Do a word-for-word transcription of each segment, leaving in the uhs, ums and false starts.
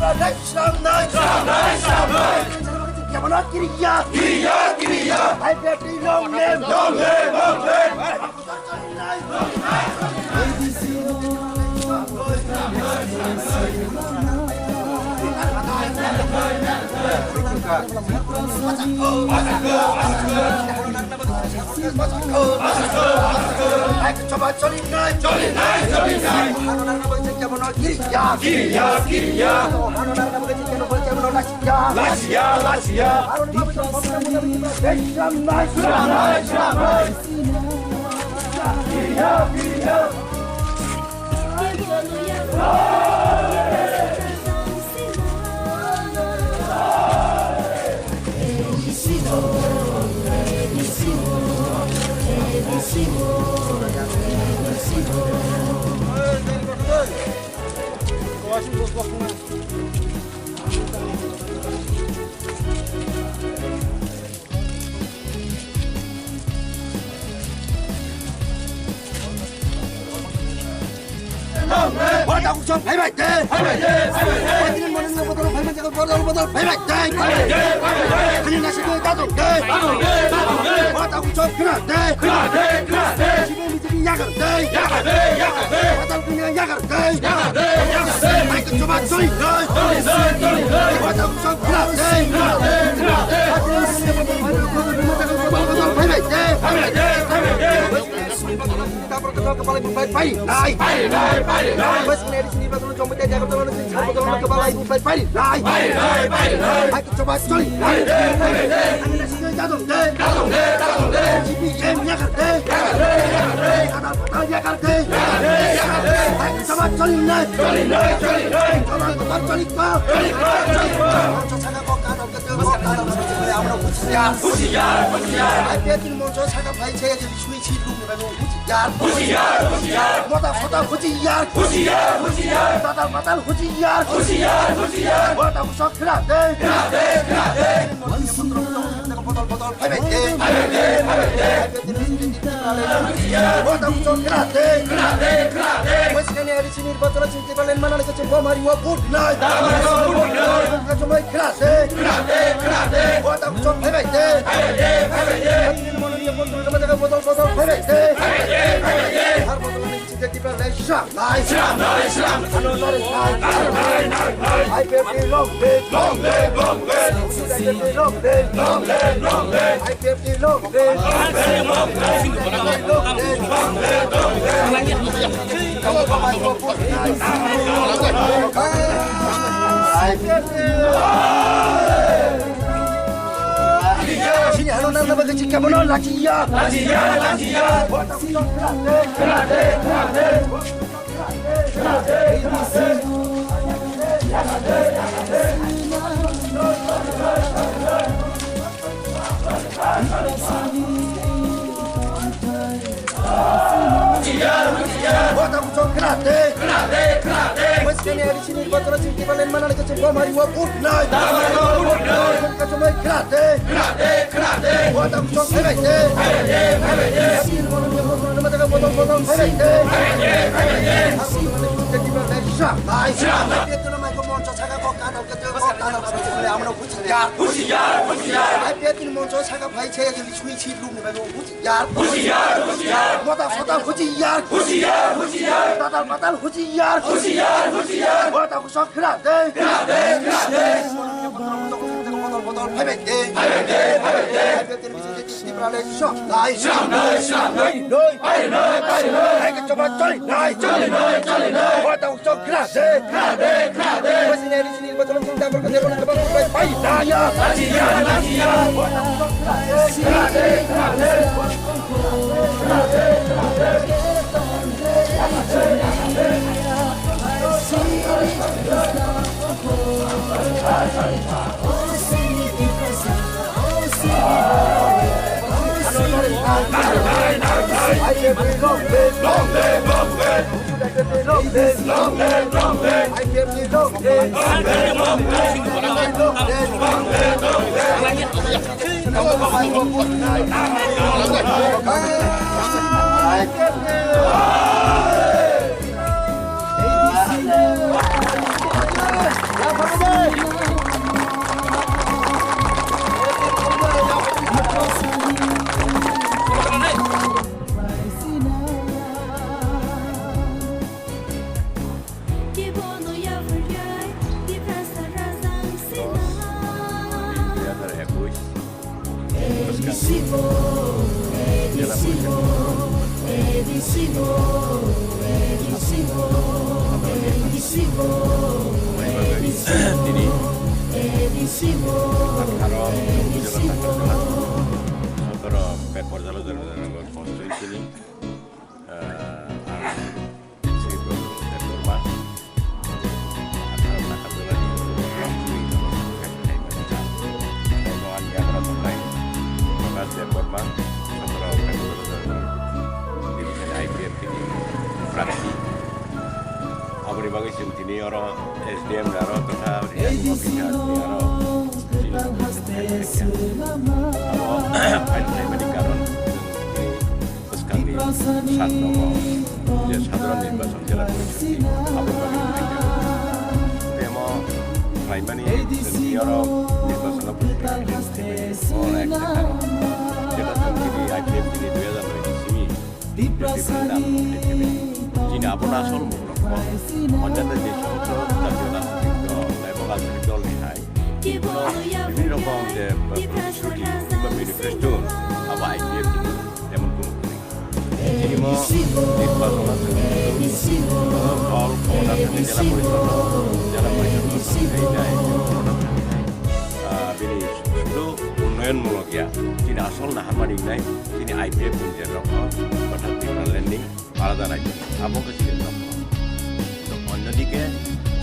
Sramnai, sramnai, sramnai. Kiriya, kiriya, kiriya. I P F T long live, long live, long live. Wata kusong phaibai de. Phaibai de, phaibai de. Wata ni monit na bodol phaibai de, bodol bodol phaibai de. Phaibai de, phaibai de. Ani nasi tu ta dong de. Ta dong de, ta dong de. Wata kusong khna de. Khna de, khna de. Sibu mi sibu yagar de. Yagar de, yagar de. Wata kusong yagar de. Yagar de, yagar de. Mai ke choba choi de. Choi de, choi de. Wata kusong khna de. Khna de, khna de. Wata kusong phaibai de. Phaibai de, phaibai de. Husiar, husiar. I P F T ni moncho saka phai se, sui si luk ni bagwi husiar. Husiar, husiar. Mota sota husiar. Husiar, husiar. Tatal patal husiar. Husiar, husiar. Mota kusok khna de. Khna de, khna de. Bodol, bodol, phaibai de. Phaibai de, phaibai de. Mota kusok khna de. Khna de, khna de. West Kenya R D C nirbachono Tipraland manani kaisa bomari o vote nai. Kachomai khna de. Khna de, khna de. Wata kuchom phaibai de. Phaibai de, phaibai de. Bodol, bodol, phaibai de. Phaibai de, phaibai de. Har bodol ni chingja Tipraland sram nai. Sram nai, sram. Ano nai, nai, nai, nai, nai. I P F T long live. Long live, long live. I P F T long live. Long live, long live. I P F T long live. Sini hano nang nang bagai cikka bono lachiya. Lachiya, lachiya. Wata kuchom khna de. Khna de, khna de. West Kenya R D C nirbachono chwng Tipraland manani kaisa bomari o vote nai. Kachomai khna de. Khna de, khna de. Wata kuchom phaibai de. Phaibai de, phaibai de. Bodol, bodol, phaibai de. Phaibai de, phaibai de. Sram nai. Sram nai. Moncho saka kok kadal kete kok kadal kete amno husiar. Husiar, husiar. I P F T ni moncho saka phai se, sui si luk ni bagwi husiar. Husiar, husiar. Mota sota husiar. Husiar, husiar. Tatal patal husiar. Husiar, husiar. Mota kusok khna de. Khna de, khna de. Bodol, bodol, phaibai de. Phaibai de, phaibai de. Tipraland sram nai. Sram nai, sram nai. Phaibai de, phaibai de. Hai ke choba choli nai. Choli nai, choli nai. Mota kusok khna de. Khna de, khna de. West Kenya R D C nirbachono chwng Tipraland manani kaisa bomari o vote nai. Lachiya, lachiya. Long live, long live. Long live, long live. Jela Porishod tini atharo Jela Takarjala, sotoro Pet Porjala Jala Jala Constituency ni, ah, ang Sri Prabhu Debbarma, atharo Takarjala ni Rangchuri Jala Jala Constituency ni, ang yagra tongnai Prakash Debbarma, sotoro Pet Porjala Jala Jala Division I P F T ni prarthi. Aboni bagwi chwng tini oro S D M ni aro totha returning officer ni aro chini abo file khlaimani karon chwng tini bwskangni sat nogo je sadharon nirbachon jela porishod ni abo bagwi khlaijak. Tei omo khlaimani chwng tini oro nirbachon o buji khlaimani oro ekta karon jeta chwng tini I P F T ni dui hajar noi ni simi Chini abono asol mung rok kho. Onjata je somosto jatiyo rajnitik dol, ebong rajnitik dol ni hai. Bibhinno rokom je, uh, protishruti kiba manifesto abo I P F T ni temon kono kwrwi. Chini mo nirbachon o chwng dol khomota thangwi jela porishod, jela porishod no thangwi jai, ah, bini sudhu unnoyon mulok ya. Chini asol naharmani wngnai. Chini I P F ni je rokno, orthat Tipraland ni alada raijyo, abo wngkha chini rokno. To onno dike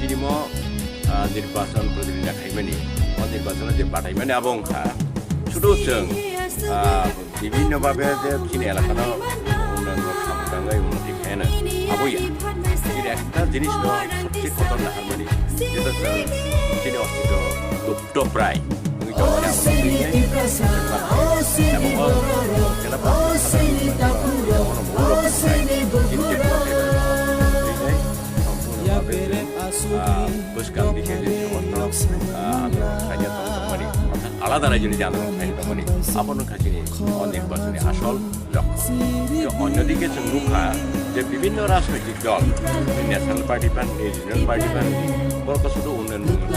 chini mo, ah, nirbachon protininda khaimani, o nirbachon je bataimani abo wngkha, sudu chwng, ah, bibhinno bhabe je chini elakano unnayonrok samung tangwi unnoti khaina, abo ya. Chini ekta jinisno sobse kotor naharmani, jeta chwng chini ostitwo lupto prai. Bwskang dike je somosto, ah, andolon khaina tongmani, orthat alada raijoni je andolon khaina tongmani, abono kha chini o nirbachoni asol. Onno dike chwng nukha je bibhinno rajnoitik dol, National Party phan, Regional Party phan, borok sudu unnayon mungni kok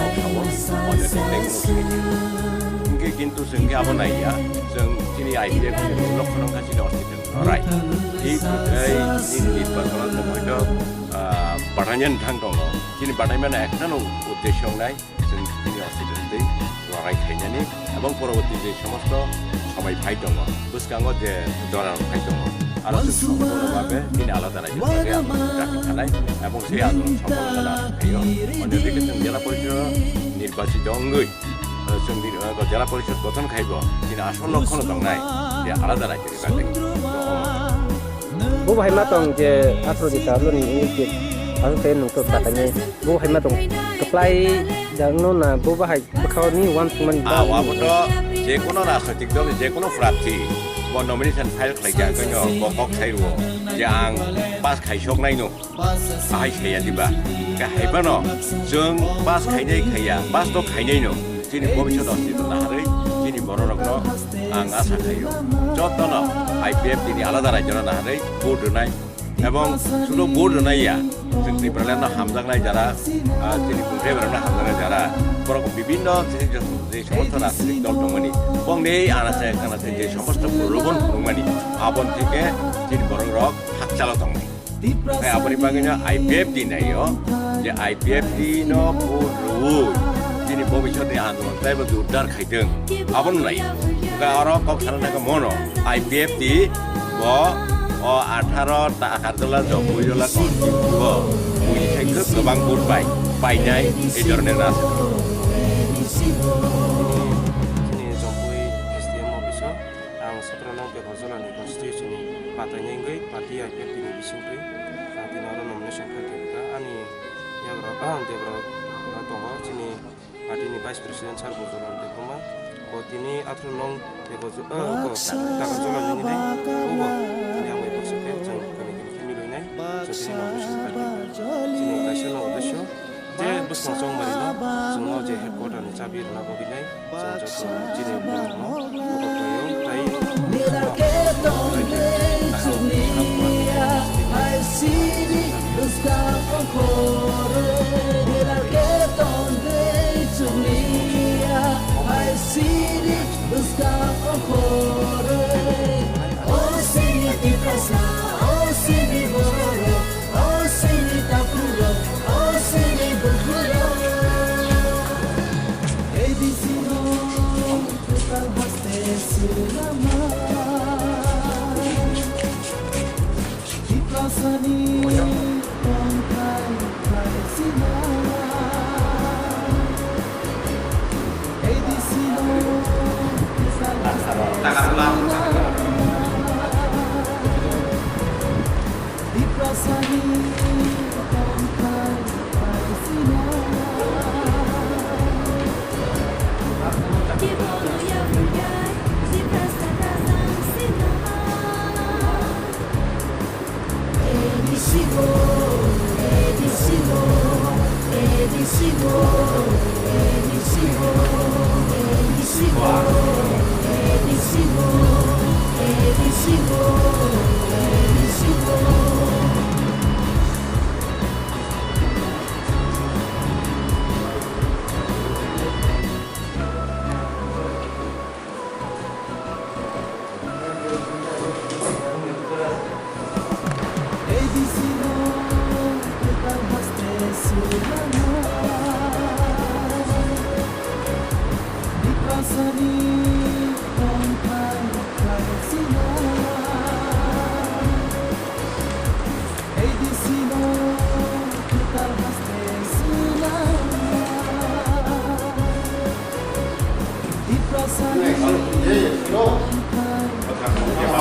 sao, onno dike tei kunu simi. Hingke kintu chwng khe abo naiya, chwng chini I P F ni lokhono wngkha chini ostitwni lorai. Tei bwthai nini nirbachon o chwng hoito, ah, batainani thang tongo. Chini bataimani ekta no uddesho wngnai. Chwng tini ostitwni twi lorai khainani ebong poroborti je somosto somoi phai tongo, bwskango je jora rok phai tongo, aro chwng somosto babe bini alada raijyo bagwi ang dakhil khanai ebong se andolon sophol wngna khaio. Onno dike chwng jela porishod nirbachito wngwi, chwng bini, jela porishod gothon khaibo chini asol lokhono tongnai je alada raijyoni bagwi. Bo bahai ma tong je athro di tarlo ni wngwi je aswk khe nwng to batainai. Bo hai ma tong kwplai jagno na bo bahai bwkhao ni uansukmani Ah, bagwi. Abo to je kono rajnoitik dol ni je kono prarthi bo nomination file khlai kha khe no bo kok sai rwo je ang pass khai sok nai no. Ahai sai ya diba? Khe hai phano chwng pass khainai khaiya, pass to khainai no. Chini bobisot ostitw naharwi chini bororokno ang asa khaio. Jotono I P F T ni alada raijyono naharwi vote rwnai. Ebong sudu vote rwnai ya, chwng Tipralandno hamjaknai jara, ah, chini Bungthai borokno hamjaknai jara, borok bibhinno chini je, je somosto rajnitik dol tongmani, bongni anase kanase je somosto prolobon phunukmani, aboni theke chini borok rok hakchalo tongmani. Hai aboni bagwino I P F T naio, je I P F T no vote rwui chini bobisotni andolon taibo jordar khaitwng, abono naio. Hwnkhe oro kok sana thangkhe mono I P F T bo o atharo ta akarjala jokbuijala konti bo buini thangkhe kwbang vote bai painai ei dhoroner rajniti. Chini Jompui S D M office o ang sotro nong Bekorjala ni constituency ni batainai wngwi party I P F T ni bisingtwi, ah, tini oro nomination kha khe ani yagra, ah, debra tongo chini party ni vice president sir Bujula Debbarma. Bo tini athro nong Bekorja-, ah, bo Takarjala ni nini bo tini ang bai baksa khe chwng kami kami khe milwi nai. Chwng tini nomination kha khe chini kaisa no uddesho. Je bwswng chongmani no chwngno je headquarter ni chabi rwna bagwi nai chwng joto chini borokno kotor khlaio, tai Tiprasani tongthai khlaisina. A D C no Tiprasani tongthai khlaisina. A D C no kwtal haste swrwngna. Tiprasani tongthai khlaisina. A D C no kwtal haste swrwngna. Tiprasani tongthai khlaisina.